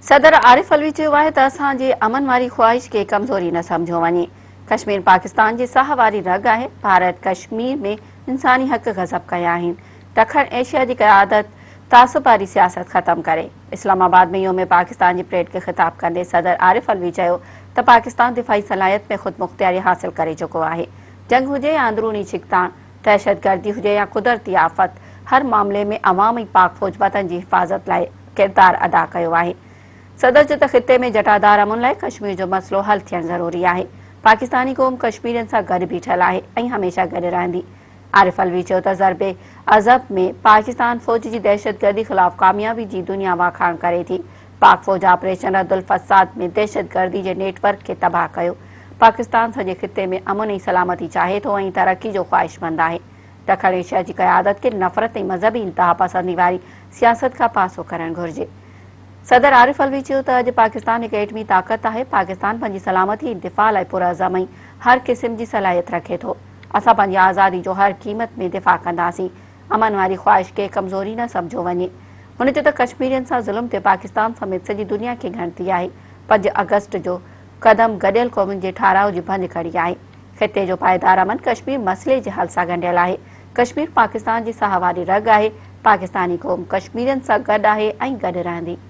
صدر عارف علوي چيو آهي ته اسان جي امن واري خواهش کي ڪمزوري نه سمجهيو وڃي، ڪشمير پاڪستان جي ساهه واري رڳ آهي، ڀارت ڪشمير ۾ انساني حق غضب ڪيا آهن، ڏکڻ ايشيا جي قيادت تعصب واري سياست ختم ڪري. اسلام آباد ۾ يوم پاڪستان جي پريڊ کي خطاب ڪندي صدر عارف علوي چيو ته پاڪستان دفاعي صلاحيت ۾ خودمختياري حاصل ڪري چڪو آهي، جنگ هجي يا اندروني ڇڪتاڻ، دهشتگردي هجي يا قدرتي آفت، هر معاملي ۾ عوام ۽ پاڪ فوج وطن جي حفاظت لاء ڪردار ادا ڪيو آهي. صدر چيو ته خطي ۾ جٽادار امن لاء ڪشمير جو مسئلو حل ٿيڻ ضروري آهي، پاڪستاني قوم ڪشميرين سان گڏ بيٺل آهي ۽ هميشه گڏ رهندي. عارف علوي چيو ته ضرب عضب ۾ پاڪستان فوج جي دهشتگردي خلاف ڪاميابي جي دنيا واکاڻ ڪري ٿي، پاڪ فوج آپريشن رد الفساد ۾ دهشتگردي جي نيٽ ورڪ کي تباهه ڪيو، پاڪستان سڄي خطي ۾ امن ۽ سلامتي چاهي ٿو ۽ ترقي جو خواهشمند آهي، ڏکڻ ايشيا جي قيادت کي نفرت ۽ مذهبي انتهاپسندي واري سياست کان پاسو ڪرڻ گهرجي. صدر عارف علوي چيو ته اڄ پاڪستان هڪ ايٽمي طاقت آهي، پاڪستان پنهنجي سلامتي ۽ دفاع لاء پرعزم ۽ هر قسم جي صلاحيت رکي ٿو، اسان پنهنجي آزادي جو هر قيمت ۾ دفاع ڪنداسين، امن واري خواهش کي ڪمزوري نه سمجهيو وڃي. هن چيو ته ڪشميرين سان ظلم تي پاڪستان سميت سڄي دنيا کي ڳڻتي آهي، 5 آگسٽ جو قدم گڏيل قومن جي ٺهراء جي ڀڃڪڙي آهي، خطي جو پائيدار امن ڪشمير مسئلي جي حل سان ڳنڍيل آهي، ڪشمير پاڪستان جي ساهه واري رڳ آهي، پاڪستاني قوم ڪشميرين سان گڏ آهي ۽ گڏ رهندي.